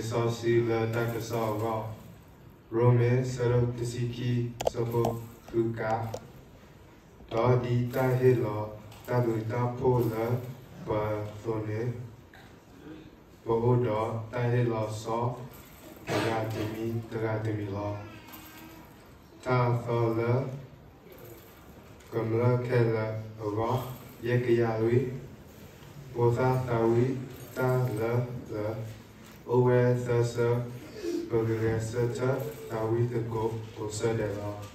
စီဆှံလၢတၢ်ကစီၣ်အဂီၢ်, ရိမ့ၤ အဆၢဒိၣ်တဆံခံ အဆၢဖိဃုက, ဒီးဒ်တၢ်ဟ့ၣ်လီၤတၢ်ဘျုးတၢ်ဖှိၣ်လၢပှၤအသိးန့ၣ်, ပအိၣ်ဒီးတၢ်ဟ့ၣ်လီၤစီ တဂၤတမံၤတဂၤတမံၤလီၤ. တၢ်အသီလၢ ကမျၢၢ်ခဲလၢာ်အဂီၢ်, ယဲၢ်ကယၤလွံၢ်, ဖိသၣ်သးဝံၣ်တၢ်လၢလၢ, အိၣ်ဝဲသၢဆၢ, ပကဂဲၤဆၢထၢၣ်သးဝံၣ်သကိးကိးဆၢဒဲးလီၤ.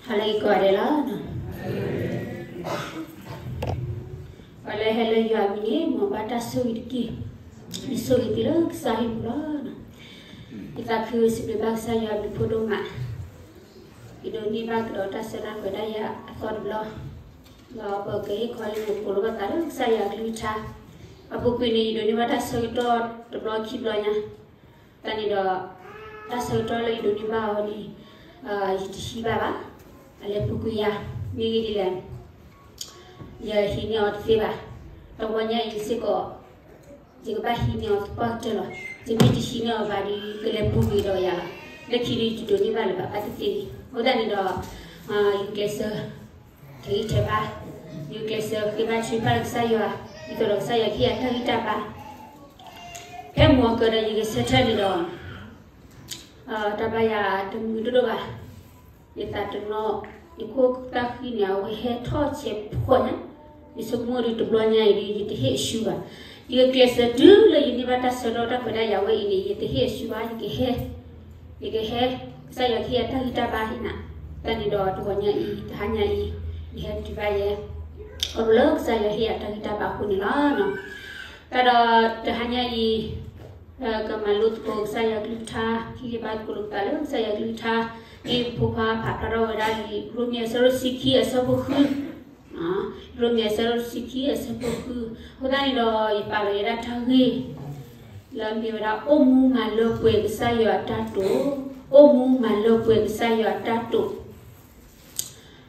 ဟါလၢအဂ့ၤကိးဂၤဒဲးလီၤ. ပှၤလၢဟဲလၢယွၤအမံၤန့ၣ် မ်ဘၣ်တၢ်ဆိၣ်ဂ့ၤတက့ၢ်. ယဆိၣ်ဂ့ၤသုလၢကစၢ်ဟံၣ်ပူၤလီၤ. ယသးခုစံးဘျုးဘၣ်ကစၢ်ယွၤအဘျုးဖးဒိၣ်မး, ယဒိးန့ၢ်ဘၣ်ကဒီးတၢ်ဆၢတၢ်ခွဲးတၢ်ယာ်အသီတဘျီ, ဒီးပကဟ့ၣ်ခီဟ့ၣ်နီၤကိးလိဘၣ်သးလၢကစၢ်ယွၤအကလုၢ်ကထါ, အပူၤကွံာ်န့ၣ် ယဒိးန့ၢ်ဘၣ်တၢ်ဆၢကတီၢ်တဘျီခံဘျီညါ တၢ်န့ၣ်ဒီး တၢ်ဆၢကတီၢ်လၢယဒိးန့ၢ်ဘၣ်အီၤန့ၣ်, ယတဟံးဘၣ်ဘၣ်, အလဲၤပူၤကွံာ်ယၤ, မ့ၢ်ဂ့ၢ်ဒ်လဲၣ်, ယဟံးန့ၢ်အီၤတသ့ဘၣ်. တဝီညါအံၤစ့ၢ်ကီး, ယကဘၣ်ဟံးန့ၢ်အီၤသပှၢ်ကတၢၢ်လီၤ. ယမ့ၢ်တဟံးန့ၢ်အီၤဘၣ်ဒီး ကလဲၤပူၤကွံာ်ဒီးယၤလီၤ. လၢခံဒီးယတဒိးန့ၢ်ဘၣ်လၢၤဘၣ် ဘၣ်သ့ၣ်သ့ၣ်န့ၣ်. အဃိသတးန့ၣ်ဒီး, ယကျဲးစၢး ထဲးဂံၢ်ထဲးဘါ, ယကျဲးစၢးဃ့ဘါထုကဖၣ်လၢကစၢ်ယွၤ, ဒ်သိးဒီးကစၢ်ယွၤကဟ့ၣ်ယၤတၢ်ဂံၢ်တၢ်ဘါ. ဖဲမုၢ်အကၢၤဒီးယဂဲၤဆၢထၢၣ်န့ၣ်ဒီး, တၢ်ဘါယၤတမုာ်ဒိၣ်ဒိၣ်ဘၣ်. ယသးတနီၤ, ယခိၣ်သၣ်ဃံန့ၣ် အဝဲဟဲထီၣ်ဆဲးဖှီၣ်ညါ, ယဆိကမိၣ်ဒီးတဘျီညါအံၤဒီး ယတဟ့ၣ်အၡူဘၣ်. ယကျဲးစၢးတုၤလၢယန့ၢ်ဘၣ်တၢ်ဆၢကတီၢ်တၢ်ခွဲးတၢ်ယာ်ဝဲအံၤန့ၣ် ယတဟ့ၣ်အၡူဘၣ်, ယကဟဲ ယကဟဲ, ကစၢ်ယွၤကဟ့ၣ်ယၤတၢ်ဂံၢ်တၢ်ဘါဟ့ၣ်နၤ. တၢ်န့ၣ်ဒီးတဂီၤညါအံၤ တဟါညါအံၤ, ယဟဲတုၤဘၣ်ယဲ, ခီဖျိလၢကစၢ်ယွၤဟ့ၣ်ယၤတၢ်ဂံၢ်တၢ်ဘါအဃိန့ၣ်လီၤ. တၢ်ဒီးတဟါညါအံၤ, ကမၤလိသကိးကစၢ်ယွၤကလုၢ်ကထါ, ဟံးက့ၤဘါသကိးလိာ်ပသးလၢကစၢ်ယွၤကလုၢ်ကထါ, ဒ်ဖိခွါဖးဖျါထီၣ်ဝဲဒၣ်လံ, ရိမ့ၤအဆၢဒိၣ်တဆံခံအဆၢဖိဃု ရိမ့ၤအဆၢဒိၣ်တဆံခံအဆၢဖိဃု. အဃိသတးန့ၣ်ဒီး ယပာ်လီၤယဲဒၣ်တၢ်ဂ့ၢ် လၢအမ့ၢ်ဝဲဒၣ် အိၣ်မူမၤလၢပှဲၤကစၢ်ယွၤအတၢ်တိာ်, အိၣ်မူမၤလၢပှဲၤကစၢ်ယွၤအတၢ်တိာ်.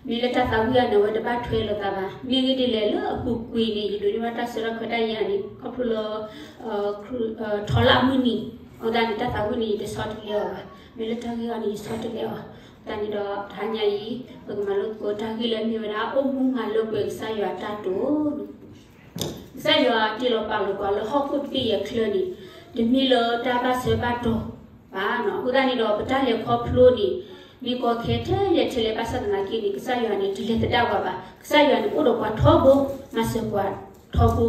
မ့ၢ်လၢတၢ်သးဝံၣ်အံၤန့ၣ် အဝဲတဘၣ်ထွဲလိာ်သးဘၣ်. မ့ၢ်ဂ့ၢ်ဒ်လဲၣ်လၢအပူၤကွံာ်န့ၣ် ယဒိးန့ၢ်ဘၣ်တၢ်ဆၢတၢ်ခွဲးတၢ်ယာ်န့ၣ် ခီဖျိလၢ ထီလၢအမုၢ်နံၤ, အဃိသတးန့ၣ် တၢ်သးဝံၣ်န့ၣ် ယတဆီတလဲအီၤဘၣ်. မ့ၢ်လၢတၢ်ဂ့ၢ်အံၤန့ၣ် ယဆီတလဲအီၤ. အဃိသတးန့ၣ်ဒီး တဟါညါအံၤ ပကမၤလိသကိးတၢ်ဂ့ၢ်လၢအမ့ၢ်ဝဲဒၣ် အိၣ်မူမၤလၢပှဲၤကစၢ်ယွၤအတၢ်တိာ်. ကစၢ်ယွၤတ့လီၤပာ်လီၤပှၤလၢဟီၣ်ခိၣ်တဘ့ၣ်ယဲၢ်ချၢန့ၣ် တမ့ၢ်လၢတၢ်ဘၣ်ဆၢဘၣ်တီၤဘၣ်. အဃိသတးန့ၣ်ဒီး ပတၢ်လဲၤခီဖျိန့ၣ် မ့ၢ်ကီခဲထဲလဲၣ်ထဲလဲၣ်ဘၣ်ဆၣ်သနာ်က့န့ၣ် ကစၢ်ယွၤန့ၣ် တလဲၤသဒၣ်ပှၤဘၣ်. ကစၢ်ယွၤန့ၣ် အိၣ်ဒီးပှၤထီဘိ, မၤစၢၤပှၤထီဘိ.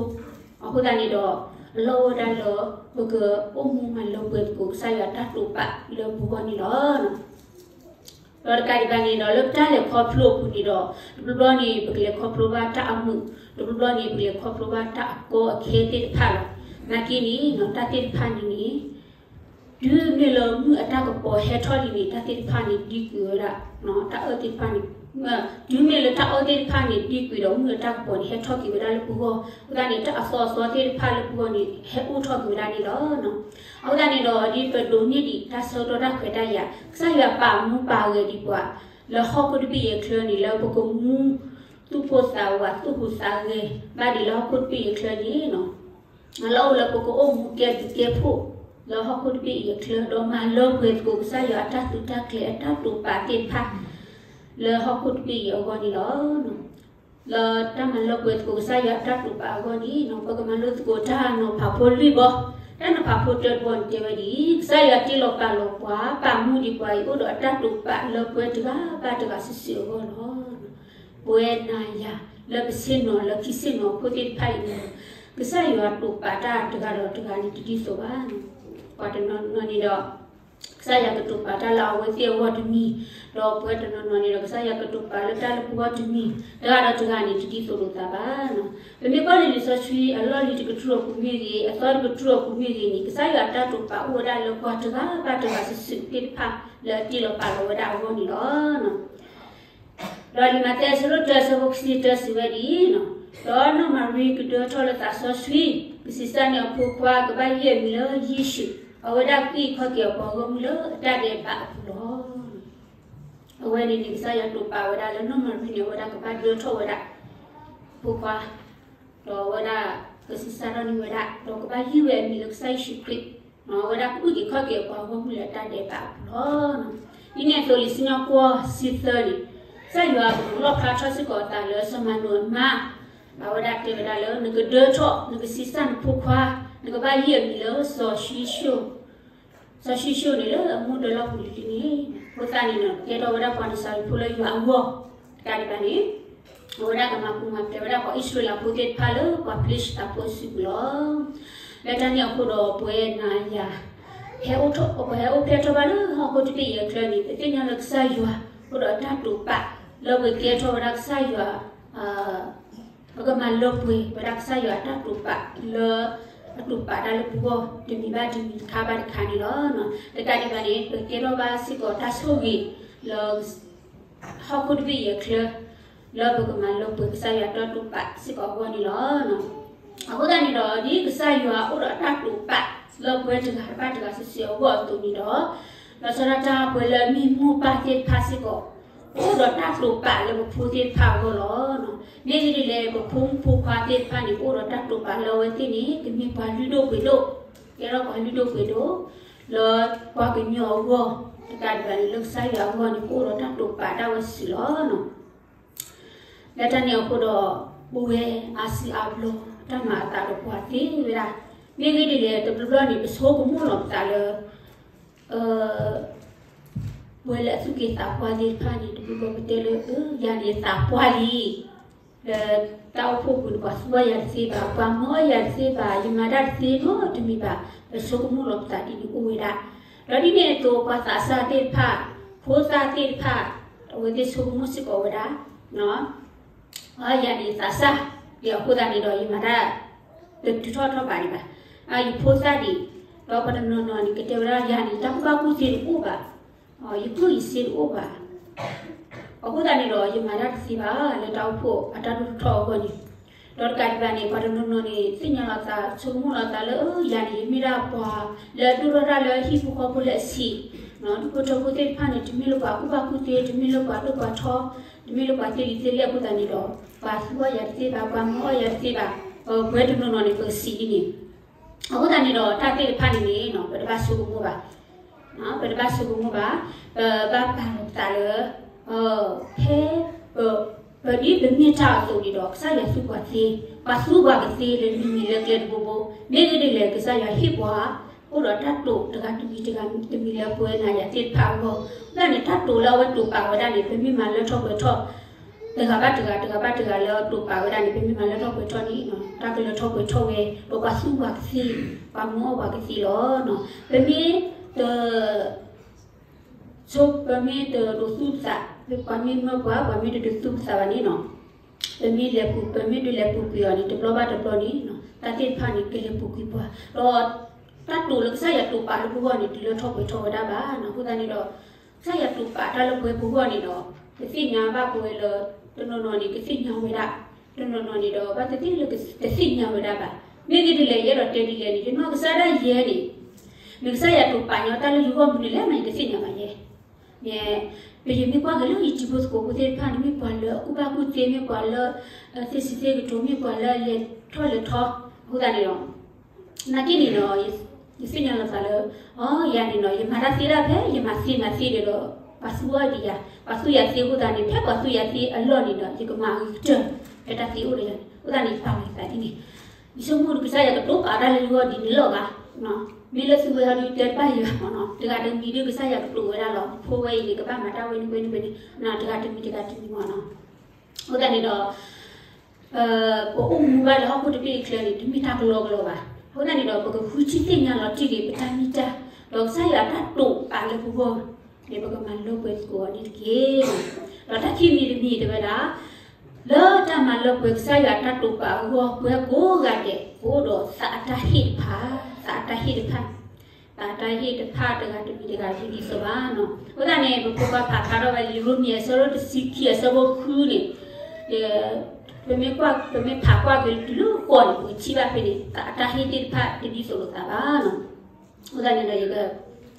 အဃိသတးန့ၣ်ဒီး အလီၢ်အိၣ်ဝဲဒၣ်လၢ ပကအိၣ်မူမၤလၢပှဲၤသကိးကစၢ်ယွၤအတၢ်တိာ်ပာ်လၢပဂီၢ်န့ၣ်လီၤ. ဒီးတကးဒံးဘၣ်န့ၣ်ဒီး လၢပတၢ်လဲၤခီဖျိအပူၤန့ၣ်ဒီး တဘျီဘျီန့ၣ် ပကလဲၤခီဖျိဘၣ်တၢ်အမုာ်, တဘျီဘျီန့ၣ် ပကလဲၤခီဖျိဘၣ်တၢ်အကီအခဲသ့ၣ်တဖၣ်လီၤ. သနာ်က့န့ၣ် တၢ်သ့ၣ်တဖၣ်န့ၣ်န့ၣ် တုၤမ့ၢ်လၢမုၢ်အတၢ်ကပီၤဟဲထီၣ်လံန့ၣ် တၢ်သ့ၣ်တဖၣ်န့ၣ် ဒံကွံာ်ဝဲဒၣ်, တၢ်အၢသ့ၣ်တဖၣ်န့ၣ်, တုၤမ့ၢ်လၢတၢ်အၢသ့ၣ်တဖၣ်န့ၣ် ဒံကွံာ်ဒီး မုၢ်အတၢ်ကပီၤန့ၣ် ဟဲထီၣ်က့ၤဝဲဒၣ်လၢပဂီၢ်, အဃိသတးန့ၣ် တၢ်အသီအသီသ့ၣ်တဖၣ်လၢပဂီၢ်န့ၣ် ဟဲအိၣ်ထီၣ်က့ၤဝဲဒၣ်န့ၣ်လီၤ. အဃိသတးန့ၣ်ဒီး ဒ်ပဒိးန့ၢ်ဒံးတၢ်ဆၢကတီၢ်တၢ်ခွဲးတၢ်ယာ်, ကစၢ်ယွၤပာ်မူပာ်ဂဲၤဒံးပှၤ လၢဟီၣ်ခိၣ်တဘ့ၣ်ယဲၢ်ချၢန့ၣ် လၢပကမူ သူၣ်ဖိသးဝး သူၣ်ဟူးသးဂဲၤ ဘၣ်ဒံးလၢဟီၣ်ခိၣ်တဘ့ၣ်ယဲၢ်ချၢန့ၣ် လၢအအိၣ်လၢပကအိၣ်မူကဲဘျုးကဲဖှိၣ် လၢဟီၣ်ခိၣ်တဘ့ၣ်အံၤအချၢ ဒီးမၤလၢပှဲၤသကိးကစၢ်ယွၤအတၢ်သုးတၢ်ကျဲၤအတၢ်တိာ်ပာ်သ့ၣ်တဖၣ် လၢဟီၣ်ခိၣ်တဘ့ၣ်အံၤအဂီၢ်န့ၣ်လီၤ. လၢတၢ်မၤလၢပှဲၤသကိးကစၢ်ယွၤအတၢ်တိာ်ပာ်အဂီၢ်န့ၣ် ပကမၤလိသကိးတၢ်နီၤဖးဖိလွံၢ်ဘီ, တၢ်နီၤဖးဖိတၢတဘီန့ၣ်တဲဝဲဒ်အံၤ, ကစၢ်ယွၤတ့လီၤပာ်လီၤပှၤ ပာ်မူဒံးပှၤအံၤ အိၣ်ဒီးအတၢ်တိာ်ပာ်လၢပှဲၤတဂၤဘၣ်တဂၤစုာ်စုာ်အဂီၢ်လီၤ. ပဝဲနၤယၤ လၢပဆ့ၣ်နီၤလၢခံဆ့ၣ်နီၤဖိသ့ၣ်တဖၣ်အံၤန့ၣ် ကစၢ်ယွၤတိာ်ပာ်တၢ်တဂၤဒီးတဂၤန့ၣ်တဒ်သိးဘၣ်. ပှၤတနီၤနီၤန့ၣ်ဒီး ကစၢ်ယွၤကတိၤပာ်တၢ်လၢအဝဲသ့ၣ်အဂီၢ်တမံၤ, ဒီးပဝဲတနီၤနီၤန့ၣ်ဒီး ကစၢ်ယွၤကတိၤပာ်လၢတၢ်လၢပဂီၢ်တမံၤ, တဂၤဒီးတဂၤန့ၣ် တဒ်သိးလိာ်သးဘၣ်. ပမ့ၢ်ကွၢ်လၢလံာ်စီဆှံအလီၢ်လံၤတကတြူၢ်အပူၤမ့ၢ်ဂ့ၤ, အသီတကတြူၢ်အပူၤမ့ၢ်ဂ့ၤန့ၣ် ကစၢ်ယွၤအတၢ်တိာ်ပာ်အိၣ်ဝဲဒၣ်လၢပှၤတဂၤဘၣ်တဂၤစုာ်စုာ်သ့ၣ်တဖၣ် လၢအတ့လီၤပာ်လီၤဝဲဒၣ်အဂီၢ်န့ၣ်လီၤ. ဒီးလံာ်မးသဲအဆၢဒိၣ်တၢအဆၢဖိခံဆံတၢစံးဝဲဒ်အံၤ, ဒီးနီၢ်မၤရံကဒၢထီၣ်လၢသးစီဆှံ, ကဆံးစၢ်န့ၢ်အဖိခွါ ကဘၣ်ယုၢ်အမံၤလၢယ့ၣ်ၡူး, အဝဲဒၣ်ကအံးခီၣ်က့ၤအပှၤဂီၢ်မုၢ်လၢအတၢ်ဒဲးဘးအပူၤလီၤ. အဝဲန့ၣ်န့ၣ် ကစၢ်ယွၤတိာ်ပာ်ဝဲဒၣ်လၢနီၢ်မၤရံန့ၣ် အဝဲဒၣ်ကဘၣ်ဒၢထီၣ်ဝဲဒၣ် အဖိခွါ ဒီးအဝဲဒၣ်ကဆံးစၢ်ထီၣ်န့ၢ်ဝဲဒ၁ၣ်, ဒီးကဘၣ်ယုၢ်ဝဲအမံၤလၢကစၢ်ယ့ၣ်ၡူးခရံာ်, အဝဲဒၣ်ကအုၣ်က့ၤခီၣ်က့ၤအပှၤဂီၢ်မုၢ်လၢအတၢ်ဒဲးဘးအပူၤလီၤ. ဒ်န့ၣ်အသိးလံာ်စံၣ်ညီၣ်ကွီၢ်ဆံသၢန့ၣ်, ကစၢ်ယွၤကလီၣ်ဖျါထီၣ်စ့ၢ်ကီးအသးလၢစီၤမၤနိၤအမါ, အဝဲဒၣ်တဲဝဲဒၣ်လၢ နကဒၢထီၣ် နကဆံးစၢ်နဖိခွါ, နကဘၣ်ယုၢ်အမံၤလၢစီၤၡံၣ်ၡိၣ် စီၤၡံၣ်ၡိၣ်န့ၣ်လၢအမူဒါလီၢ်ပူၤလံၤလံၤန့ၣ်, အဃိသတးန့ၣ်ဒီး ကဲထီၣ်ဝဲဒၣ်ပှၤနစၤရ့းဖိလၢယွၤအဂီၢ်, တကးဒံးဘၣ်န့ၣ်, အဝဲဒၣ်ကမၤပူၤမၤဖျဲးဝဲဒၣ်ပှၤအံၣ်စရ့လးဖိသ့ၣ်တဖၣ်လၢပှၤပျ့ၢ်သးဖိအစုပူၤလီၤ. လၢတၢ်န့ၣ်အဃိဒီးပဝဲနၤယၤ ဟဲအိၣ်ဖျဲၣ်ထီၣ်ဘၣ်လၢဟီၣ်ခိၣ်တဘ့ၣ်ယဲၢ်ချၢန့ၣ် ပသ့ၣ်ညါလၢကစၢ်ယွၤ အိၣ်ဒီးအတၢ်တိာ်ပာ် လၢပကကဲထီၣ်ဝဲဒၣ်ကစၢ်ယွၤ ပကမၤလၢပှဲၤဝဲဒၣ်ကစၢ်ယွၤအတၢ်တိာ်ပာ်လၢ အတိာ်ပာ်တၢ်လၢပဂီၢ်တမံၤဘၣ်တမံၤတခါဘၣ်တခါန့ၣ်လီၤ. တကးဒံးဘၣ်န့ၣ် ပကဲထီၣ်ဘၣ်စ့ၢ်ကီးတၢ်ဆိၣ်ဂ့ၤလၢ ဟီၣ်ခိၣ်တဘ့ၣ်ယဲၢ်ချၢ လၢပကမၤလၢပှဲၤကစၢ်ယွၤတၢ်တိာ်ပာ်စ့ၢ်ကီးအဂီၢ်န့ၣ်လီၤ. အဃိသတးန့ၣ်ဒီး ဒ်ကစၢ်ယွၤအိၣ်ဒီးတၢ်တိာ်ပာ်လၢပှဲၤတဂၤဘၣ်တဂၤစုာ်စုာ်အဂီၢ်အသိးန့ၣ်ဒီး, လီၤဆီဒၣ်တၢ်ပှဲၤလၢအမ့ၢ်မိၢ်ပၢ်သ့ၣ်တဖၣ်စ့ၢ်ကီး အိၣ်ဒီးတၢ်တိာ်ပာ်လၢပဖိသ့ၣ်တဖၣ်အဂီၢ်လီၤ. မ့ၢ်ဂ့ၢ်ဒ်လဲၣ် ပဖိမုၣ်ဖိခွါသ့ၣ်တဖၣ်န့ၣ် ပအိၣ်ဒီးတၢ်တိာ်ပာ်လၢအဝဲသ့ၣ်န့ၣ် ကမ့ၢ်ပှၤလုၢ်ဒိၣ်ပှ့ၤဒိၣ်, ကဲထီၣ်ပှၤလုၢ်ဒိၣ်ပှ့ၤဒိၣ် လၢပှၤကညီအဂီၢ်, တကးဒံးဘၣ်န့ၣ် လၢကစၢ်ယွၤအဂီၢ်န့ၣ် ပအိၣ်ဒီးတၢ်တိာ်ပာ်ဒၣ်ဝဲစုာ်လီၤ. လၢတၢ်န့ၣ်အဃိဒီး ပဝဲအါစုအါဘျီ တၢ်မၤအသးဒီးပှၤသ့ဝဲဒၣ်, မ့ၢ်ဂ့ၢ်ဒ်လဲၣ် တဘျီဘျီန့ၣ် ပဆိကမိၣ်လီၤပသးလၢ ပဝဲလၢအသူၣ်က့ၣ်သးပှၢ်သ့ၣ်တဖၣ်န့ၣ် တဘျီဘျီပတဲလၢ ယၤန့ၣ်ယသးပှၢ်လံ, လၢတၢ်အိၣ်ဖှိၣ်ပူၤန့ၣ် ပှၤသူအီၣ်ယၤတသ့ဘၣ်, ပှၤမၤအီၣ်ယၤတသ့ဘၣ်, ယမၤတၢ်တသ့နီတမံၤဘၣ်, ပဆိကမိၣ်လီၤပသးဒ်န့ၣ်အိၣ်ဝဲဒၣ်. ဒီးဒ်န့ၣ်အသိး ပှၤသးစၢ်သ့ၣ်တဖၣ်, ဖိသၣ်သ့ၣ်တဖၣ်, အဝဲသ့ၣ်ဆိကမိၣ်စ့ၢ်ကီးဝဲဒၣ် ယၤန့ၣ်ယသးစၢ်, ဒီးအဃိသတးန့ၣ်ဒီး ယမၤတၢ်တတုၤထီၣ်ထီၣ်ဘးဒံးဘၣ်, ယဖိသၣ်ဒံး, ဒီးပှၤတနီၤနီၤန့ၣ် ကတဲဝဲဒၣ် ယၤန့ၣ် တၢ်ကူၣ်ဘၣ်ကူၣ်သ့တအိၣ်ဘၣ်, ယကူၣ်ယစ့တအိၣ်ဘၣ်. အဃိသတးန့ၣ်ဒီး ယမၤတၢ်တသ့ဘၣ် လၢတၢ်အိၣ်ဖှိၣ်အတၢ်ဒိၣ်ထီၣ်အဂီၢ်န့ၣ်, ဒီးတကးဒံးဘၣ်န့ၣ် ပှၤတနီၤနီၤန့ၣ် သ့ၣ်ညါလီၤသး ဆိကမိၣ်လီၤသးလၢ ယၤန့ၣ် ယမ့ၢ်ဒၣ်ပှၤလၢအဒိၣ်ထီၣ်တၢ်လၢဟံၣ်ဖိဃီဖိလၢအဆံး, ဒူၣ်ဖိထၢဖိသ့ၣ်တဖၣ်န့ၣ် တမ့ၢ်လၢပှၤကူၣ်ဘၣ်ကူၣ်သ့, တမ့ၢ်လၢပှၤဒိၣ်ပှၤထီ, တမ့ၢ်လၢပှၤသ့လံာ်သ့လဲၢ်အဃိသတးန့ၣ်ဒီး ပှၤသူအီၣ်ယၤတသ့ဘၣ်, ပှၤမၤအီၣ်ယၤတသ့ဘၣ်, ပဝဲတနီၤနီၤန့ၣ် ပကဆံးဒ်န့ၣ်. အဃိသတးန့ၣ်ဒီး တၢ်သ့ၣ်တဖၣ်န့ၣ်န့ၣ် ပတဘၣ်ဆိကမိၣ်ဘၣ်, ပတဘၣ်ဆိကမိၣ်ဘၣ်, ပဘၣ်ပာ်လီၤပသးလၢ ဖဲ ပဒ်ပမ့ၢ်တၢ်အသိးန့ၣ်ဒီး ကစၢ်ယွၤသူပှၤသ့, ပှၤသူပှၤကသ့လၢနံၤလၢကျဲတဘိဘိ, မ့ၢ်ဂ့ၢ်ဒ်လဲၣ် ကစၢ်ယွၤဟ့ၣ်ပှၤ အိၣ်ဒီးတၢ်တိာ်တဂၤတမံၤတဂၤတမံၤလၢပဝဲနၤယၤသ့ၣ်တဖၣ်အဂီၢ်, အဃိသတးန့ၣ် တၢ်တိာ်လၢအဝဲတိာ်ပာ်ဝဲဒၣ်န့ၣ် ပမ့ၢ်မၤလၢထီၣ်ပှဲၤထီၣ် တဂၤဘၣ်တဂၤ တဂၤဘၣ်တဂၤလၢတိာ်ပာ်ဝဲဒၣ်န့ၣ် ပမ့ၢ်မၤလၢထီၣ်ပှဲၤထီၣ်န့ၣ် တၢ်ကလၢထီၣ်ပှဲၤထီၣ်ဝဲ ဒီးပှၤသူပှၤကသ့, ပှၤမၤအီၣ်ပှၤကသ့လီၤ. ပမ့ၢ်တ ဆိ ပမ့ၢ်တဒိးသူၣ်ပသး, ပှၤမ့ၢ်မၢပှၤ ပှၤမ့ၢ်တဒိးသူၣ်ပသးဘၣ်န့ၣ်နီၤ, ပမ့ၢ်လဲၤပူၤ ပမ့ၢ်ဒုးလဲၤပူၤကွံာ်အီၤန့ၣ် တဘျီဘၣ်တဘျီန့ၣ် တၢ်သ့ၣ်တဖၣ်န့ၣ် ကလဲၤပူၤကွံာ်ပှၤ, ဒီးတၢ်တိာ်လၢကစၢ်ယွၤတိာ်ပာ်လၢပဂီၢ်န့ၣ် တလၢထီၣ်ပှဲၤထီၣ်ဝဲဒၣ်ဘၣ်နီၤ. အဃိသတးန့ၣ်ဒီး ကစၢ်ယွၤတိာ်ပာ်တၢ်လၢပဝဲပဂီၢ်န့ၣ်ဒီး ပသ့ၣ်ညါဘၣ်ပဝဲလၢ တနီၤနီၤန့ၣ် ကသ့ၣ်ညါဝဲဒၣ်, တနီၤနီၤန့ၣ်ဒီး ဘၣ်သ့ၣ်သ့ၣ်လၢတသ့ၣ်ညါဝဲဒၣ်ဘၣ်. မ့ၢ်ဂ့ၢ်ဒ်လဲၣ် ယအဲၣ်ဒိးတဲဒ်လဲၣ်န့ၣ် ယနီၢ်ကစၢ်ဒၣ်ယဲန့ၣ် မ့ၢ်ကစၢ်ယွၤတိာ်ပာ်ညီတၢ်လၢယဂီၢ်မနုၤလဲၣ်မး ယတသ့ၣ်ညါဘၣ်ယဲ. မ့ၢ် ပယမ့ၢ်ကွၢ်က့ၤလၢယထံဖိသကိးဖိသ့ၣ်တဖၣ်န့ၣ် မ့ၢ်ပှၤလၢအကူၣ်ဘၣ်ကူၣ်သ့ မ့ၢ်ပှၤလၢ သ့စံးသ့ကတိၤ မ့ၢ်ပှၤလၢအလဲၤထီၣ်လဲၤထီ အဃိသတးန့ၣ်ဒီး နာ်က့န့ၣ်ဒီး ယသ့ၣ်ညါလီၤသးလၢ အီ ယၤန့ၣ်ဒီး ယမၤတၢ်သ့ဒၣ်ဖဲ ယမၤသ့မၤသ့ဒီး ပှၤသူအီၣ်ဒံးယၤ, ပှၤသူယၤသ့အဃိသတးန့ၣ် ဖဲပှၤသူယၤသ့အလီၢ်န့ၣ်ဒီး ယကမၤအဂ့ၤကတၢၢ် ဖဲတၢ်သံအိၣ်ဒီးယၤန့ၣ် အဃိသတးန့ၣ် ပာ်လီၤသးဒ်န့ၣ်, ယဆိကမိၣ်ဒီး ကစၢ်ယွၤတတိာ်ပာ်တၢ်လၢယဂီၢ်ဒ်န့ၣ်လီၤဘၣ်. မ့ၢ်လၢသုဝဲဟီဒုးတဲတဘၣ်ယၤမ့ၢ်နီၤ, တဂၤတမံၤဒုး ကစၢ်ယွၤကတိာ်ဝဲဒၣ်လီၤ. ဖိဝဲအံၤန့ၣ် ကဘၣ်မၤတၢ်ဝဲန့ၣ်ဝဲန့ၣ်ဝဲန့ၣ်, တဂၤတမံၤတဂၤတမံၤမ့ၢ်နီၤ. အဃိသတးန့ၣ်ဒီး ပအိၣ်မူဘၣ်လၢဟီၣ်ခိၣ်တဘ့ၣ်အချၢန့ၣ် တမ့ၢ်တၢ်ကလီကလီဘၣ်. အဃိသတးန့ၣ်ဒီး ပကဃုထံၣ်သ့ၣ်ညါလီၤတံၢ်က့ၤ ပတၢ်မ့ၢ်တၢ်, ဒီးကစၢ်ယွၤတၢ်တိာ်ပာ်လၢပဂီၢ်န့ၣ် ပကမၤလၢပှဲၤသကိးအီၤန့ၣ်တက့ၢ်. ဒီးတၢ်ခံမံၤတမံၤတဲဝဲဒၣ်, လၢတၢ်မၤလၢပှဲၤကစၢ်ယွၤတၢ်တိာ်ပာ်အဂီၢ် ပှၤကိးဂၤဒဲး ပအိၣ်ဒီးသးအတၢ်ဟ့ၣ်တဖၣ်, သးအတၢ်ဟ့ၣ်တဖၣ်, သးအတၢ်ဟ့ၣ်တဖၣ်တဂၤတမံၤတဂၤတမံၤဒ်သိးဘၣ်နီၤ. အဃိသတးန့ၣ် ပဖိခွါဖးဖျါထီၣ်ဝဲလံာ်ရိမ့ၤအဆၢဒိၣ်တဆံခံအဆၢဖိဃုန့ၣ်, ပမ့ၢ်ကွၢ်, ပမ့ၢ်ဖးကွၢ်က့ၤတုၤလၢဃိးန့ၣ် ပကထံၣ်ဘၣ်ဖဲန့ၣ် သးအတၢ်ဟ့ၣ်သ့ၣ်တဖၣ်တဒ်သိးလိာ်သးဘၣ်နီၤ. အဃိသတးန့ၣ်ဒီး ယက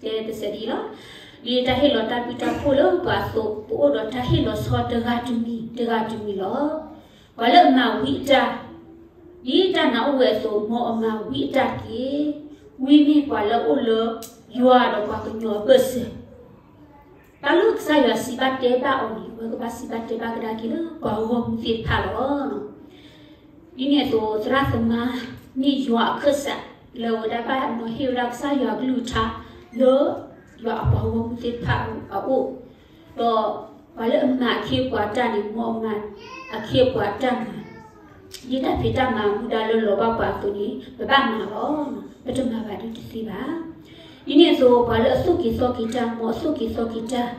တဲတစဲးဒ်အံၤလီၤ. ဒ်တၢ်ဟ့ၣ်လီၤတၢ်ဘျုးတၢ်ဖှိၣ်လၢပှၤအသိး ပအိၣ်ဒီးတၢ်ဟ့ၣ်လီၤဆီတဂၤတမံၤတဂၤတမံၤလီၤ. ပှၤလၢအမၤဝံအတၢ်, ဒ်တၢ်နာ်အိၣ်ဝဲအသိး မ်အမၤဝံအတၢ်တက့ၢ်. ဝံမ့ၢ်ပှၤလၢအအိၣ်လၢယွၤဒီးပှၤကညီအဘၢၣ်စၢၤ တၢ်လၢကစၢ်ယွၤစံးဘၣ်တဲဘၣ်အီၤန့ၣ် အဝဲကဘၣ်စံးဘၣ်တဲဘၣ်ကဒါက့ၤလၢပှၤဂီၢ်မုၢ်သ့ၣ်တဖၣ်လီၤ. ဒ်န့ၣ်အသိး သရၣ်သမါမ့ၢ်ယွၤအခၢၣ်စး လၢအဝဲဒၣ်ဘၣ်နီၤဟ့ၣ်ဝဲဒၣ်ကစၢ်ယွၤအကလုၢ်ကထါ လၢယွၤအပှၤဂီၢ်မုၢ်သ့ၣ်တဖၣ်အအိၣ်, ဒီးပှၤလၢအမၤအခ့အပှၤတၢ်န့ၣ် မ်အမၤအခ့အပှၤတၢ်မၤ ဒ်တၢ်ဖံးတၢ်မၤမူဒါလၢလီၤဘၣ်ပှၤအသိးန့ၣ် ပဘၣ်မၤလီၤ. ပတမၤဘၣ်ဒ်တသ့ဘၣ်. ဒ်န့ၣ်အသိး ပှၤလၢအသိၣ်က့ၤသီက့ၤတၢ် မ်အသိၣ်က့ၤသီက့ၤတၢ်,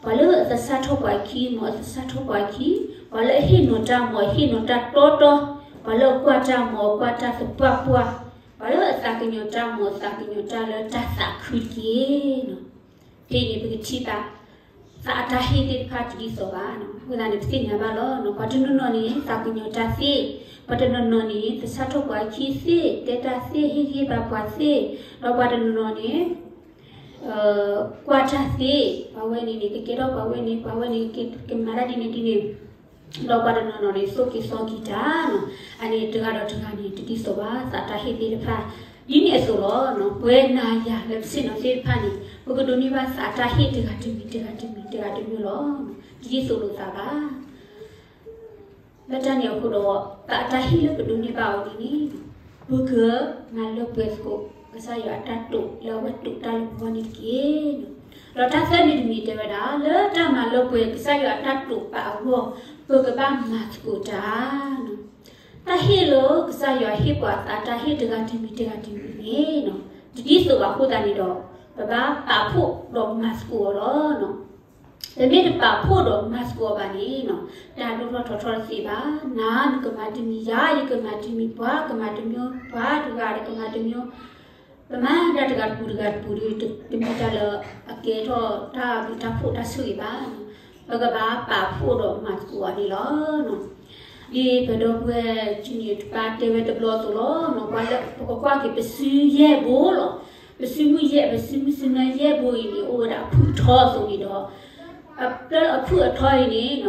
ပှၤလၢအသဆၣ်ထီၣ်ပှၤခံ မ်အသဆၣ်ထီၣ်ပှၤခံ, ပှၤလၢအဟ့ၣ်နီၤတၢ် မ်အဟ့ၣ်နီၤတၢ်တီတီ, ပှၤလၢအကွၢ်တၢ် မ်အကွၢ်တၢ်သပှၢ်ပှၢ်, ပှၤလၢအသးကညီၤတၢ် မ်အသးကညီၤတၢ်လၢတၢ်သးခုတက့ၢ်. ဖဲအံၤန့ၣ် ပကထံၣ်ဘၣ် သးအတၢ်ဟ့ၣ်သ့ၣ်တဖၣ်တဒ်သိးဘၣ်. အဃိသတးန့ၣ် ပသ့ၣ်ညါဘၣ်လီၤ. ပှၤတနီၤနီၤန့ၣ် သးကညီၤတၢ်သ့, ပှၤတနီၤနီၤန့ၣ် သဆၣ်ထီၣ်ပှၤခံသ့, တဲတၢ်သ့, ဟ့ၣ်ဂံၢ်ဘါပှၤသ့, ဒီးပှၤတနီၤနီၤန့ၣ် ကွၢ်တၢ်သ့, ပှၤဝဲန့ၣ်န့ၣ် ကကဲထီၣ်ပှၤဝဲန့ၣ်, ပှၤဝဲန့ၣ် ကမၤတၢ်ဒ်န့ၣ်ဒ်န့ၣ်, ဒီးပှၤတနီၤနီၤန့ၣ် သိၣ်က့ၤသီက့ၤတၢ်နီၤ. အန့ၣ်တဂၤဒီးတဂၤန့ၣ် တဒ်သိးဘၣ် သးတၢ်ဟ့ၣ်သ့ၣ်တဖၣ်. ဒ်န့ၣ်အသိးလီၤ. ပဝဲနၤယၤလၢပဆ့ၣ်နီၤသ့ၣ်တဖၣ်န့ၣ် ပကဒိးန့ၢ်ဘၣ်သးတၢ်ဟ့ၣ်တဂၤတမံၤ တဂၤတမံၤ တဂၤတမံၤလီၤ. တဒ်သိးလိာ်သးဘၣ်. လၢတၢ်န့ၣ်အဃိဒီး သးအတၢ်ဟ့ၣ်လၢပဒိးန့ၢ်ဘၣ်အီၤဒ်န့ၣ် ပကမၤလၢပှဲၤသကိး ကစၢ်ယွၤအတၢ်တိာ်လၢအဝဲတိာ်တၢ်လၢပဂီၢ်န့ၣ်တက့ၢ်. ဒီးတၢ်သၢမံၤတမံၤတဲဝဲဒၣ် လၢတၢ်မၤလၢပှဲၤကစၢ်ယွၤအတၢ်တိာ်ပာ်အဂီၢ် ပကဘၣ်မၤသကိးတၢ် တၢ်ဟ့ၣ်လၢကစၢ်ယွၤဟ့ၣ်ပှၤသးတၢ်ဟ့ၣ်တဂၤတမံၤတဂၤတမံၤန့ၣ် တဒ်သိးဘၣ်အဃိသတးန့ၣ်ဒီး ပဘၣ်ပာ်ဖှိၣ်ဒီးမၤသကိးအီၤလီၤ. ပမ့ၢ်တပာ်ဖှိၣ်ဒီးမၤသကိးအီၤဘၣ်န့ၣ် တၢ်ဒိၣ်ထီၣ်ထီထီၣ်တသ့ဘၣ်. နၤနကမၤတမံၤ ယၤယကမၤတမံၤ ပှၤကမၤတမံၤ ပှၤတဂၤဒီးကမၤတမံၤ ပမၤတၢ်တဂၤတပူၤတဂၤတပူၤဒီး တမ့ၢ်တၢ်လၢအကဲထီၣ်တၢ်ဘျုးတၢ်ဖှိၣ်တၢ်ဆိၣ်ဂ့ၤဘၣ်. ပကဘၣ်ပာ်ဖှိၣ်ဒီးမၤသကိးအီၤန့ၣ်လီၤ. ဒ်ပဒီပုၢ်ဝဲၢ် Junior တပၢ်တဲဝဲတဘျီအသိးလီၤ. ပှၤလၢပကကွၢ်က့ၤပစုယဲၢ်ဘိလီၤ. ပစုမုၢ်ယဲၢ် ပစုမုၢ်စုနၢယဲၢ်ဘိအံၤန့ၣ် အိၣ်ဝဲဒၣ်အဖုၣ်အထီအသိးန့ၣ်ဒီး လၢအဖုၣ်အထီအံၤန့ၣ်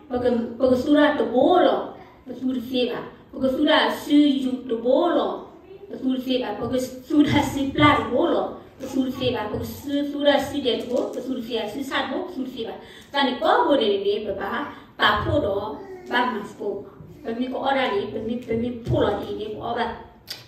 ပကသူတၢ်တဘိလီၤ. ပသူတသ့ဘၣ်. ပကသူတၢ်စုယုၢ်တဘိလီၤ. ပသူတသ့ဘၣ်. ပကသူတၢ်စုပျၢ်တဘိလီၤ. ပသူတသ့ဘၣ်. ပကသူတၢ်စုဒဲးတဘိ ပသူတသ့ဘၣ်. စုဆၣ်တဘိ ပသူတသ့ဘၣ်. တၢ်န့ၣ်ကိးဘိန့ၣ်န့ၣ် ပဘၣ်ပာ်ဖှိၣ်ဒီး ဘၣ်မၤသကိး. ပမ့ၢ်ကအီၣ်ဒၣ်န့ၣ် ပမ့ၢ် ပမ့ၢ်ဖှိၣ်လီၤဒ်အံၤန့ၣ် ပအီၣ်ဘၣ်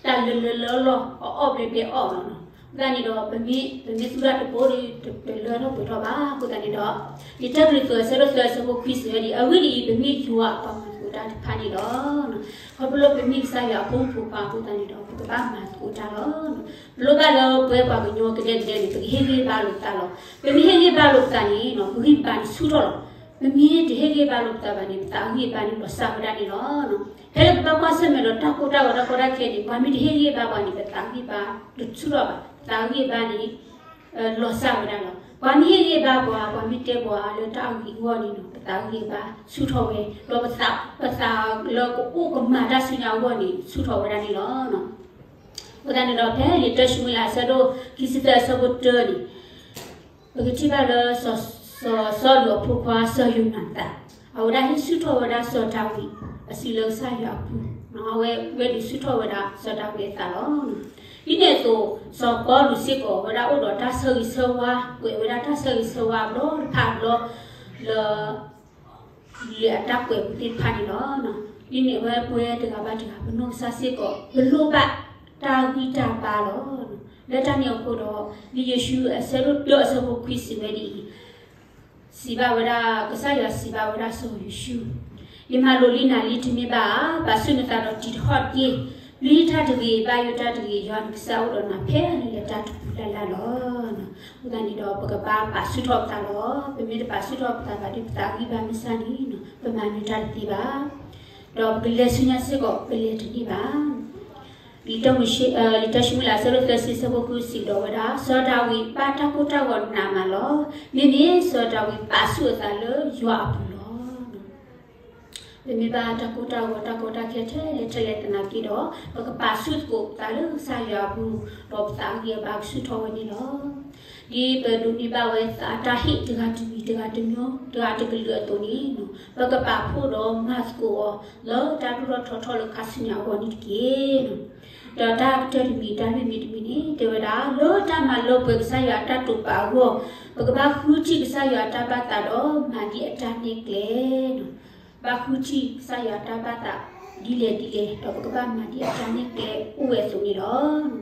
တၢ်လၢလၢလၢလီၢ် အအီၣ်ဘျဲဘျဲအီၣ်လီၤ. အဃိသတးန့ၣ်ဒီး ပမ့ၢ် ပမ့ၢ်သူတၢ်တဘိဒီး တလၢထီၣ်ပှဲၤထီၣ်ဘၣ်. အဃိသတးန့ၣ်ဒီး လံာ်တၢ်ကရံၣ်သူးအဆၢဒိၣ်သၢအဆၢဖိခွံစံးဝဲဒ်အံၤ, အဂ့ၢ်ဒ်အံၤ ပမ့ၢ်ယွၤအပှၤမၤသကိးတၢ်တဖၣ်န့ၣ်လီၤ. ခီဖျိလၢပမ့ၢ်ကစၢ်ယွၤအဖိမုၣ်ဖိခွါအဃိသတးန့ၣ်ဒီး ပကဘၣ်မၤသကိးတၢ်လီၤ. ပလိၣ်ဘၣ်လၢပဝဲပှၤကညီကဒဲကဒဲန့ၣ် ပကဟ့ၣ်ဂံၢ်ဘါလိာ်ပသးလီၤ. ပမ့ၢ်ဟ့ၣ်ဂံၢ်ဘါလိာ်ပသးန့ၣ် ပဂံၢ်ပဘါန့ၣ်ဆူၣ်ထီၣ်လီၤ. ပမ့ၢ်တဟ့ၣ်ဂံၢ်ဘါလိာ်ပသးဘၣ်န့ၣ် ပသးဂံၢ်ဘါန့ၣ်လီၤစၢ်ဝဲဒၣ်န့ၣ်လီၤ. ဖဲလၢပဘၣ်ကွၢ်ဆၢၣ်မဲာ်ဒီးတၢ်ကိၢ်တၢ်ဂီၤတၢ်ကီတၢ်ခဲန့ၣ် ပှၤမ့ၢ်တဟ့ၣ်ဂံၢ်ဘါပှၤန့ၣ် ပသးဂံၢ်ဘါတဆူၣ်ထီၣ်ဘၣ်. ပသးဂံၢ်ဘါန့ၣ် လီၤစၢ်ဝဲဒၣ်လီၤ. ပှၤမ့ၢ်ဟ့ၣ်ဂံၢ်ဘါပှၤ ပှၤမ့ၢ်တဲပှၤလၢတၢ်အဂ့ၤအဂီၢ်န့ၣ် ပသးဂံၢ်ဘါဆူၣ်ထီၣ်ဝဲ ဒီးပသး ပသးလၢကအိၣ်ကမၤတၢ်ဆူညါအဂီၢ်န့ၣ် ဆူၣ်ထီၣ်ဝဲဒၣ်န့ၣ်လီၤ. အဃိသတးန့ၣ်ဒီး ဖဲလံာ်တၢၡမူၤအ့လးအဆၢဒိၣ်ခံဆံသၢအဆၢဖိတၢန့ၣ် ပကထံၣ်ဘၣ်လၢ စီၤစီလူးအဖိခွါစီၤယိၤနၤသၣ် အဝဲဒၣ်ဟ့ၣ်ဆူၣ်ထီၣ်ဝဲဒၣ်စီၤဒၤဝံးအစုလၢကစၢ်ယွၤအပူၤ, အဝဲဝဲဒၣ်ဆူၣ်ထီၣ်ဝဲဒၣ်စီၤဒၤဝံးအသးလီၤ. ဒ်န့ၣ်အသိး စီၤပီလူးစ့ၢ်ကီး အဝဲဒၣ်အိၣ်ဒီးတၢ်ဆၢဂ့ၤဆၢဝါ ကွဲးဝဲဒၣ်တၢ်ဆၢဂ့ၤဆၢဝါဘျီတဖၣ်ဘျီ လၢ လၢအတၢ်ကွဲးပူၤသ့ၣ်တဖၣ်န့ၣ်လီၤ. ဒ်န့ၣ်အဝဲပဝဲတဂၤဘၣ်တဂၤ ပနီၢ်ကစၢ်စ့ၢ်ကီး ပလိၣ်ဘၣ်တၢ်ဂံၢ်တၢ်ဘါလီၤ. လၢတၢ်န့ၣ်အဃိဒီး လံာ်ယိၤၡူအဆၢဒိၣ်တၢအဆၢဖိခွံစံးဝဲဒ်အံၤ, စံးဘၣ်ဝဲဒၣ် ကစၢ်ယွၤစံးဘၣ်ဝဲဒၣ်စီၤယိၤၡူ, ယမၤလိာ်လံနၤလံတမ့ၢ်ဘၣ်ဧါ, ပာ်ဆူၣ်နသးဒီးတံၤတဟီၣ်တက့ၢ်. ပျံၤတၢ်တဂ့ၤ, ဘၣ်ယိၣ်တၢ်တဂ့ၤ, ယွၤနကစၢ်အိၣ်ဒီးနၤဖဲအံၤလၢတၢ်တပူၤလၢ်လၢ်လီၤ. အဃိသတးန့ၣ်ဒီး ပကဘၣ်ပာ်ဆူၣ်ထီၣ်ပသးလီၤ. ပမ့ၢ်တပာ်ဆူၣ်ထီၣ်ပသးဘၣ်ဒီး ပသးဂံၢ်ဘါမုၢ်ဆါန့ၣ် ပမၤနၢၤတၢ်တသ့ဘၣ်. ဒီးပကလဲၤဆူညါစ့ၢ်ကီး ပလဲၤတန့ၢ်ဘၣ်. လံာ်တၢ်ၡမူၤအ့လး အဆၢဒိၣ်သၢဆံ အဆၢဖိဃုစံးဒီးဝဲဒၣ်, စီၤဒၤဝံးဘၣ်တၢ်ကိၢ်တၢ်ဂီၤနးမးလီၤ. မ့မ့ၢ်စီၤဒၤဝံးပာ်ဆူၣ်အသးလၢယွၤအပူၤလီၤ. ပမ့ၢ်ဘၣ်တၢ်ကိၢ်တၢ်ဂီၤ တၢ်ကီတၢ်ခဲထဲလဲၣ်ထဲလဲၣ်သနာ်က့ဒီး ပကပာ်ဆူၣ်သကိးပသးလၢကစၢ်ယွၤအပူၤ, ဒီးပသးဂံၢ်အဘါကဆူၣ်ထီၣ်ဝဲန့ၣ်လီၤ. ဒ်ပဒိးန့ၢ်ဘၣ်ဝဲသးတၢ်ဟ့ၣ်တဂၤတမံၤ တဂၤတမံၤ တဂၤတကလုာ်အသိးန့ၣ်, ပကပာ်ဖှိၣ်ဒီးမၤသကိးအီၤ လၢတၢ်ဒိၣ်ထီၣ်ထီထီၣ်လၢခါဆူညါအဂီၢ်န့ၣ်တက့ၢ်. ဒီးတၢ်ကတၢၢ်တမံၤ တၢ်လွံၢ်မံၤတမံၤန့ၣ် တဲဝဲဒၣ် လၢတၢ်မၤလၢပှဲၤကစၢ်ယွၤအတၢ်တိာ်ပာ်အဂီၢ်, ပကဘၣ်ဃုထံၣ်ကစၢ်ယွၤအတၢ်ဘၣ်သးဒီးမၤဒ်အတၢ်နဲၣ်ကျဲ ဘၣ်ဃုထံၣ်ကစၢ်ယွၤအတၢ်ဘၣ်သးဒ်လဲၣ်ဒ်လဲၣ် ဒီးပကဘၣ်မၤဒ်အတၢ်နဲၣ်ကျဲအိၣ်ဝဲအသိးန့ၣ်လီၤ.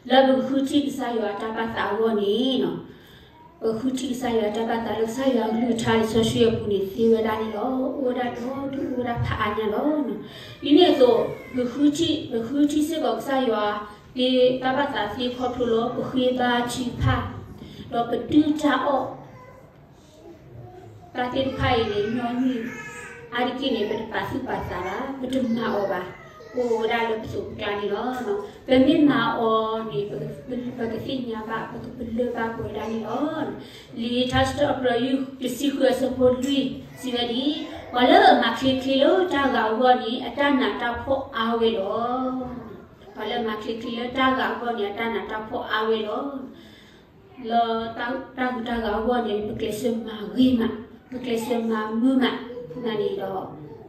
လၢပကဃုထံၣ်ကစၢ်ယွၤအတၢ်ဘၣ်သးအဂီၢ်န့ၣ်, ပဃုထံၣ်ကစၢ်ယွၤအတၢ်ဘၣ်သးလၢကစၢ်ယွၤအကလုၢ်ကထါလံာ်စီဆှံအပူၤန့ၣ် သ့ဝဲဒၣ်န့ၣ်လီၤ. အိၣ်ဝဲဒၣ်ဒီဒူၣ်အိၣ်ဝဲဒၣ်ဖးအါညါလီၤ. ဒ်န့ၣ်အသိး ပဃုထံၣ် ပဃုထံၣ်စ့ၢ်ကီးကစၢ်ယွၤသ့တၢ်ဘၣ်သးသ့ခီဖျိလၢ ပဃ့ဘါထုကဖၣ်, ဒီးပဒုၣ်တၢ်အီၣ် တၢ်သ့ၣ်တဖၣ်အံၤန့ၣ် ညီနုၢ်အါတက့ၢ်န့ၣ် ပတပာ်သူၣ်ပာ်သးဘၣ်, ပတမၤအီၤဘၣ်, အိၣ်ဝဲဒၣ်လၢပသိးပကျါန့ၣ်လီၤ. ပမ့ၢ်မၤအီၤန့ၣ် ပကသ့ၣ်ညါဘၣ် ပကပလၢၢ်ဘၣ်ပဝဲဒၣ်န့ၣ်လီၤ. လံာ်ထါစံးထီၣ်ပတြၢၤ ယုၢ်တဆံဃုအဆၢဖိလွံၢ် စံးဝဲဒ်အံၤ, ပှၤလၢအမၤချ့ချ့လၢတၢ်ဂၤအဂီၢ်န့ၣ် အတၢ်နးတၢ်ဖှီၣ်အါဝဲလီၤ. ပှၤလၢအမၤချ့ချ့လၢတၢ်ဂၤအဂီၢ်န့ၣ် အတၢ်နးတၢ်ဖှီၣ်အါဝဲလီၤ. လၢတၢ်ဂုၤတၢ်ဂၤအဂီၢ်န့ၣ် ပကျဲးစၢးမၤဂ့ၤမး, ပကျဲးစၢးမၤမုာ်မး, သနာ်န့ၣ်ဒီး တဘျီ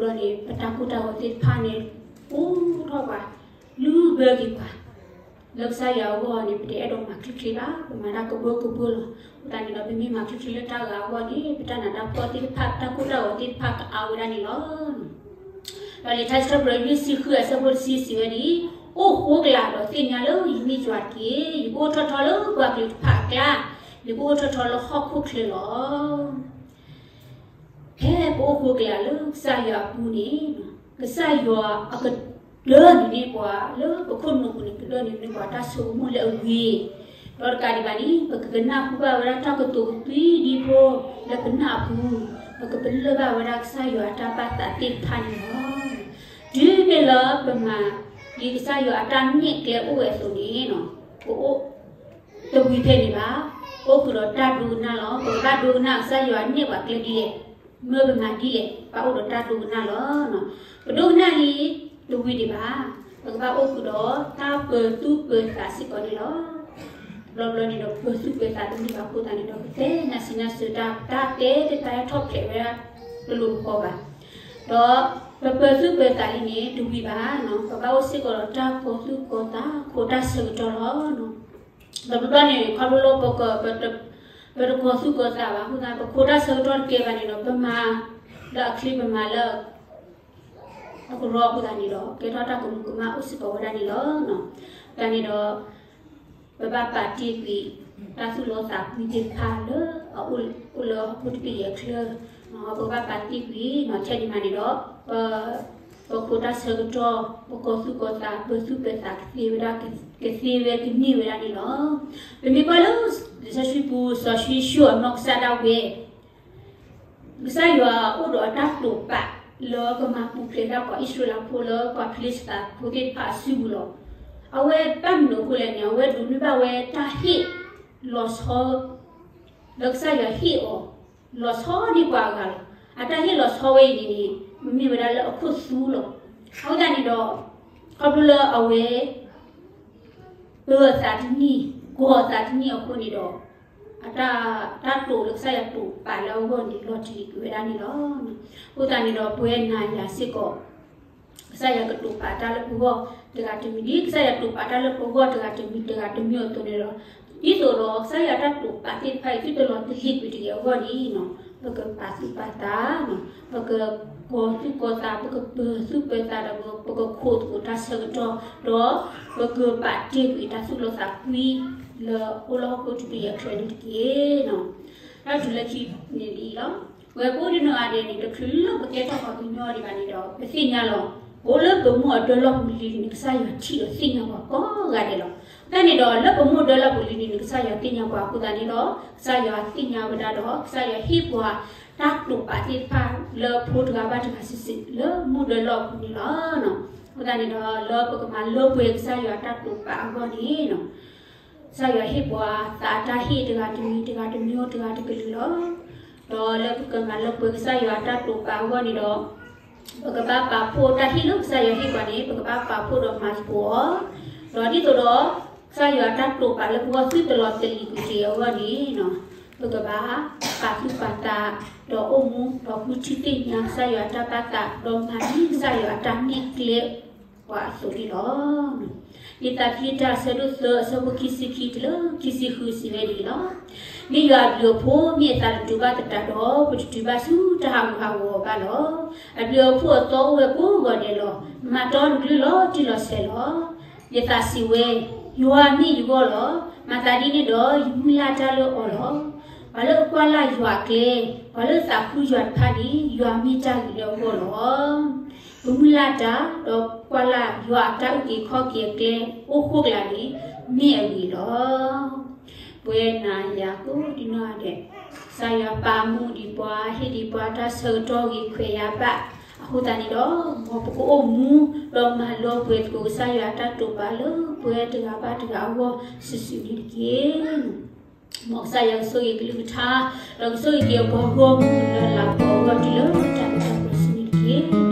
ဘျီန့ၣ် ပတၢ်ကိၢ်တၢ်ဂီၤသ့ၣ်တဖၣ်န့ၣ် အိၣ်ထီၣ်ပှၤ, လုၢ်ဘၢက့ၤပှၤ, လၢကစၢ်ယွၤအဂီၢ်န့ၣ် ပတအဲၣ်ဒိးမၤချ့ချ့ဘၣ်, ပမၤတၢ်ကဘၢကဘၢလီၤ. အဃိသတးန့ၣ်ဒီး ပမ့ၢ်မၤချ့ချ့လၢတၢ်ဂၤအဂီၢ်န့ၣ် ပတၢ်နးတၢ်ဖှီၣ်သ့ၣ်တဖၣ် ပတၢ်ကိၢ်တၢ်ဂီၤသ့ၣ်တဖၣ်ကအါဝဲဒၣ်န့ၣ်လီၤ. ဒီးလံာ်ထါစံးထီၣ်ပတြၢၤ ယုၢ်တဆံဃုအဆၢဖိတဆံ စံးဝဲဒ်အံၤ, အိၣ်ဃိကလာ်ဒီးသ့ၣ်ညါလၢယမ့ၢ်ယွၤတက့ၢ်. ယကအိၣ်ထီၣ်ထီလၢပှၤကလုာ်တဖၣ်အကျါ, ယကအိၣ်ထီၣ်ထီလၢဟီၣ်ခိၣ်ချၢလီၤ. ဖဲပအိၣ်ဃိကလာ်လၢကစၢ်ယွၤအပူၤန့ၣ်, ကစၢ်ယွၤအကဒၢနုာ်န့ၢ်ပှၤ လၢပခိၣ်နူာ်ပူၤန့ၣ် ကဒၢနုာ်န့ၢ်ပှၤတၢ်ဆိကမိၣ်လၢအဂ့ၤ, ဒီးတကးဒံးဘၣ်န့ၣ် ပကကနၢ်ဟူဘၣ်ဝဲဒၣ်တၢ်ကတိၤကသွံဒံဖိလၢပနၢ်အပူၤ, ပကပလၢၢ်ဘၣ်ဝဲဒၣ်ကစၢ်ယွၤအတၢ်ဘၣ်သးသ့ၣ်တဖၣ်န့ၣ်လီၤ. တုၤမ့ၢ်လၢပမၤဒ်ကစၢ်ယွၤအတၢ်နဲၣ်ကျဲအိၣ်ဝဲအသိးန့ၣ်, ပအိၣ်တဝံၤဖဲန့ၣ်ဘၣ်, ပအိၣ်ဃုာ်ဒီးတၢ်ဒိကနၣ်လီၤ. ပကဘၣ်ဒိကနၣ်ကစၢ်ယွၤနဲၣ်ပှၤကျဲဒ်လဲၣ်, မၢပမၤဒ်လဲၣ်, ဘၣ်အိၣ်ဒီးတၢ်ဒိကနၣ်လီၤ. ပဒိကနၣ်လံတဝံၤဒံးဘၣ်, ပကဘၣ်အိၣ်ဃုာ်ဒီးတၢ်ပၢၤသူၣ်ပၢၤသးစ့ၢ်ကီးန့ၣ်လီၤ. တဘျီဘျီန့ၣ်ဒီး ပၢၤသူၣ်ပၢၤသးတန့ၢ်ဘၣ်အဃိသတးန့ၣ်ဒီး ပတဲနၢ်စံးနၢ်စၢၤတၢ် တၢ်တဲတၢ်ထီၣ်ဖျဲးဝဲဒၣ်တလိၤဃီဘၣ်. ဒီးပပၢၤသူၣ်ပၢၤသးလံန့ၣ် တဝံၤဘၣ်, ပဘၣ်အိၣ်စ့ၢ်ကီးဒီးတၢ်ကီၤသူၣ်ကီၤသး ခိးတၢ်ဆၢကတီၢ်လီၤ. ဒီးတဘျီဘျီန့ၣ် ခီဖျိလၢပက, ပတကီၤသူၣ်ကီၤသးဘၣ်အဃိသတး ပခိးတၢ်ဆၢကတီၢ်တကဲဘၣ်န့ၣ်ဒီး ပမၤလၢအချ့ ပမၤလၢအကရီအဃိသတးန့ၣ်ဒီး ကဲထီၣ်တၢ်ကမူၤကမၣ်အိၣ်စ့ၢ်ကီးဝဲဒၣ်န့ၣ်လီၤ. အဃိသတးန့ၣ်ဒီး ပဘၣ်ပာ်တ့ၢ်ကွံာ် တၢ်သူၣ်လီသးကွံသ့ၣ်တဖၣ်လၢအအိၣ်လၢဟီၣ်ခိၣ်တဘ့ၣ်ယဲၢ်ချၢ, ပဘၣ်ပာ်တ့ၢ်ကွံာ် ထဲန့ၣ်မးန့ၣ်ဒီး ပ, ပခိးတၢ်ဆၢကတီၢ် ပကီၤသူၣ်ကီၤသး ပၢၤသူၣ်ပၢၤသးကသ့ဝဲဒၣ်, ကသ့ဝဲကန့ၢ်ဝဲဒၣ်န့ၣ်လီၤ. ပမ့ၢ်ကွၢ်လၢလံာ်စီဆှံပူၤ စီၤယိၤၡူအနီၢ်ကစၢ်ဒၣ်ဝဲ ကစၢ်ယွၤအိၣ်ဒီးအတၢ်တိာ်ပာ်လၢကမၤပူၤဖျဲးဒၣ်ပှၤအံၣ်စရ့လးဖိလၢပှၤဖလ့ၡသးဖိသ့ၣ်တဖၣ်အစုပူၤလီၤ. အဝဲဘၣ်မနုၤအဃိလဲၣ်န့ၣ် အဝဲဒိးန့ၢ်ဘၣ်ဝဲတၢ်ဟ့ၣ်လီၤဆီ လၢကစၢ်ယွၤဟ့ၣ်အီၤ လီၤဆီန့ၢ်ပှၤအဂၤလီၤ. အတၢ်ဟ့ၣ်လီၤဆီဝဲအံၤန့ၣ်န့ၣ် မ့ၢ်ဝဲဒၣ်လၢအခိၣ်သူလီၤ. အဃိသတးန့ၣ်ဒီး ခီဖျိလၢအဝဲ ပၢၤအသးတန့ၢ် ကီၤအသးတန့ၢ်အဃိန့ၣ်ဒီး အတၢ်, တၢ်တိာ်လၢကစၢ်ယွၤတိာ်ပာ်လၢအဂီၢ်န့ၣ် လီၤတံၢ်ကွံာ်ဝဲဒၣ်န့ၣ်လီၤ. အဃိသတးန့ၣ်ဒီး ပဝဲနၤယၤစ့ၢ်ကီး ကစၢ်ယွၤကတိာ်ပာ်တၢ်လၢပဂီၢ်တဂၤတမံၤ ဒ်ကစၢ်ယွၤတိာ်ပာ်တၢ်လၢပဂီၢ်တဂၤတမံၤတဂၤတမံၤအသိးန့ၣ်ဒီး ဒ်သိးဒီးကစၢ်ယွၤတၢ်တိာ်ပာ်သ့ၣ်တဖၣ်အံၤ သုတလီၤတလံၤကွံာ်တဂ့ၤအဂီၢ်န့ၣ် ပကပာ်သူၣ်ပာ်သး, ပက ကီၤသူၣ်ကီၤသး ပကပၢၤသူၣ်ပၢၤသးဒီး ပကခိးသကိးတၢ်ဆၢကတီၢ် ဒီးပကပာ်တ့ၢ်ကွံာ်တၢ်သူၣ်လီသးကွံ လၢအိၣ်လၢဟီၣ်ခိၣ်တဘ့ၣ်အချၢန့ၣ်တက့ၢ်. တၢ်တုၤလၢခံန့ၣ်ဒ်အံၤလီၤ. ပဝဲကိးဒံနီၢ်ဂၤဒဲးန့ၣ် တချုးလၢပကဲထီၣ်ပှၤကညီဒံးဘၣ်န့ၣ်ဒီး ပသ့ၣ်ညါလီၤ. အိၣ်လၢပမိၢ်အဒၢလီၢ်ပူၤလံန့ၣ် ကစၢ်ယွၤထံၣ်ဒီးသ့ၣ်ညါပှၤကိးဂၤဒဲးလီၤ. တၢ်န့ၣ်ဒီး လၢပမိၢ်ဒၢလီၢ်ပူၤလံန့ၣ် ကစၢ်ယွၤသ့ၣ်ညါပှၤအဃိသတးန့ၣ်ဒီး ကစၢ်ယွၤသ့ၣ်ညါဝဲဒၣ်ဒီး ကစၢ်ယွၤဟ့ၣ်ပှၤ တၢ်တိာ်ပာ်သ့ၣ်တဖၣ်လၢဖိတဂၤဘၣ်တဂၤစုာ်စုာ် လၢမိၢ်ဒၢလီၢ်ပူၤန့ၣ်လီၤ. အဃိသတးန့ၣ်ဒီး လၢပကမၤလၢပှဲၤကစၢ်ယွၤတၢ်တိာ်ပာ်အဂီၢ်န့ၣ် ကစၢ်ယွၤဟ့ၣ်ပှၤသးတၢ်ဟ့ၣ်တဂၤတမံၤတဂၤတမံၤတဂၤတကလုာ်လီၤ. ဒီးလၢပကမၤလၢပှဲၤကစၢ်ယွၤတၢ်တိာ်ပာ်အဂီၢ်န့ၣ်ဒီး ပကဘၣ်ပာ်ဖှိၣ်တၢ်ဟ့ၣ်လၢကစၢ်ယွၤဟ့ၣ်ပှၤန့ၣ် ပကဘၣ်ပာ်ဖှိၣ်ဒီးမၤသကိးအီၤ, ဒီးဒ်သိးဒီး ကစၢ်ယွၤတၢ်တိာ်ပာ်လၢပဂီၢ်သုတလီၤတလံၤကွံာ်တ့ၢ်အဂီၢ်န့ၣ် ပကဘၣ်ပာ်သူၣ်ပာ်သး ဒီးအိၣ်မူဒီးဃုထံၣ်သ့ၣ်ညါကစၢ်ယွၤအတၢ်ဘၣ်သး ဒီးမၤန့ၢ်ကစၢ်ယွၤအတၢ်နဲၣ်ကျဲပှၤအသိးန့ၣ်လီၤ. လံာ်သးသယုၢ်တၢ်အဆၢဒိၣ်သၢအဆၢဖိခံဆံခံတုၤလၢခံဆံဃုစံးဝဲဒ်အံၤလီၤ. မ့ၢ်ယွၤအဘျုးအဖှိၣ် မ့ၢ်အသးတတုၤဘၣ်သတးဒီး ပတတုၤဘၣ်ဆူတၢ်ဟးဂူာ်ဟးဂီၤဘၣ်လီၤ. အဘျုးအဖှိၣ်အသီအိၣ်ဝဲကိးဂီၤဒဲးလီၤ. မၤတီတကလုာ်လီၤတံၢ်လီၤဆဲးလီၤ. ယသးစံးဝဲ, ယွၤမ့ၢ်ယဂီၢ်လီၤ. မၤသးဒ်န့ၣ်ဒီး ယမုၢ်လၢ်တၢ်လၢအီၤလီၤ. ပှၤလၢအကွၢ်လၢ်ယွၤအကျဲ, ပှၤလၢအသးခုယွၤတဖၣ်န့ၣ် ယွၤမ့ၢ်တၢ်ဂ့ၤလၢအဂီၢ်လီၤ. ပမုၢ်လၢ်တၢ် ဒီးကွၢ်လၢ်ယွၤအတၢ်အုၣ်က့ၤခီၣ်က့ၤအကျဲ အိၣ်ဃိကျးန့ၣ် မ့ၢ်အဂ့ၤလီၤ. ပဝဲနၤယၤကိးဒံနီၢ်ဂၤဒဲး ကစၢ်ယွၤပာ်မူဒံးပှၤ ဟ့ၣ်ဒံးပှၤတၢ်ဆၢကတီၢ်ဂ့ၤခွဲးယာ်ဘၣ် အဃိသတးန့ၣ်ဒီး မ်ပကအိၣ်မူ ဒီးမၤလၢပှဲၤသကိးကစၢ်ယွၤအတၢ်တိာ်ပာ်လၢပှဲၤတဂၤဘၣ်တဂၤအဂီၢ်စုာ်စုာ်န့ၣ်တက့ၢ်. မ်ကစၢ်ယွၤကဆိၣ်ဂ့ၤကလုၢ်ကထါ ဒီးကဆိၣ်ဂ့ၤက့ၤပှၤဂီၢ်မုၢ်လၢလၤကပီၤအဂီၢ်တုၤလၢတၢ်မုာ်တၢ်ခုၣ်စုာ်န့ၣ်တက့ၢ်.